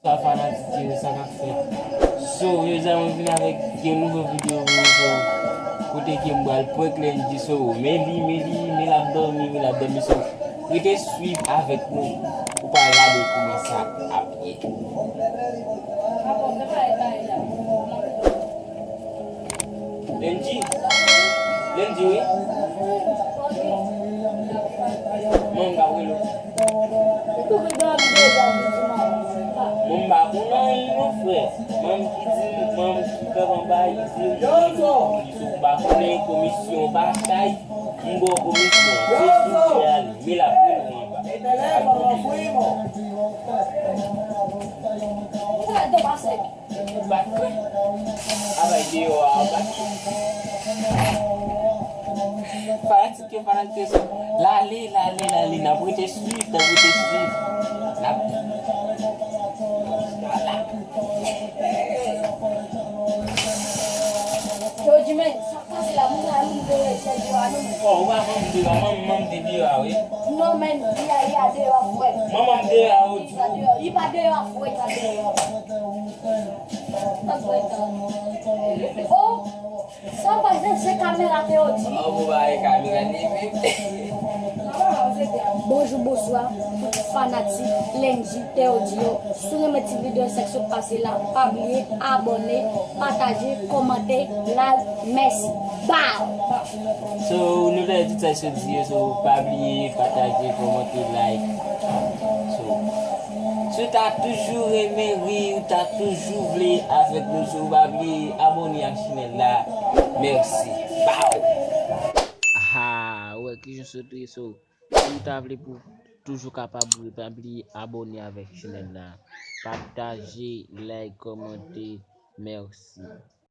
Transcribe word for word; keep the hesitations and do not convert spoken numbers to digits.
Sa fanatik yo, sa k ap fèt? So, yo zanmi, mwen vin avèk yon nouvo videyo pou nou, so, kote ke m pral prank Lendji, so, men li, men li, men l ap dòmi, men l ap dòmi, so, rete swiv avèk nou, ou pral gade kòman sa ap ye. Lendji. Lendji, wi. Manman m ka rele w. Manman m pa konn anyen non, frè. Manman m ki di m, manman m ki kanpe anba, li di m, li di m, ou pa konnen komisyon pa chay, m ba w komisyon. Se sou fè a li, men l ap rele w anba. Sa bay deyò a, anba. Fanatik yo, fanatik yo, lale, lale, lale, n ap rete swiv, n ap rete swiv. N ap, vwala. Yo di men, sa k pase la, moun sa moun de chèz yo a nou. Oh, ou pa manm de, manm, manm de deyò a, wi. Non, men, li a, li a deyò a, frè. Manman m deyò a, ou di. Li pa deyò a, frè, li pa deyò a. Oh, sa pa jan se kamera te yo di. Oh, bon, ba, e kamera li menm. Bonjou, bonswa, tout fanatik Lendji te yo di yo. Si w renmen ti videyo sa k sot pase la, pa bliye abòne, pataje, kòmante, like, mèsi. Bow! So, nou te di tout sa k sot di yo, so, pa bliye pataje, kòmante, like. So, Si w ta toujou renmen ri, ou ta toujou vle avèk nou, so ou pa bliye abòne ak chanèl la. Mèsi. Bow! Aha, ou wè kijan sot ri, so, si w ta vle pou toujou kapab ri, pa bliye abòne avèk chanèl la. Pataje, like, kòmante. Mèsi.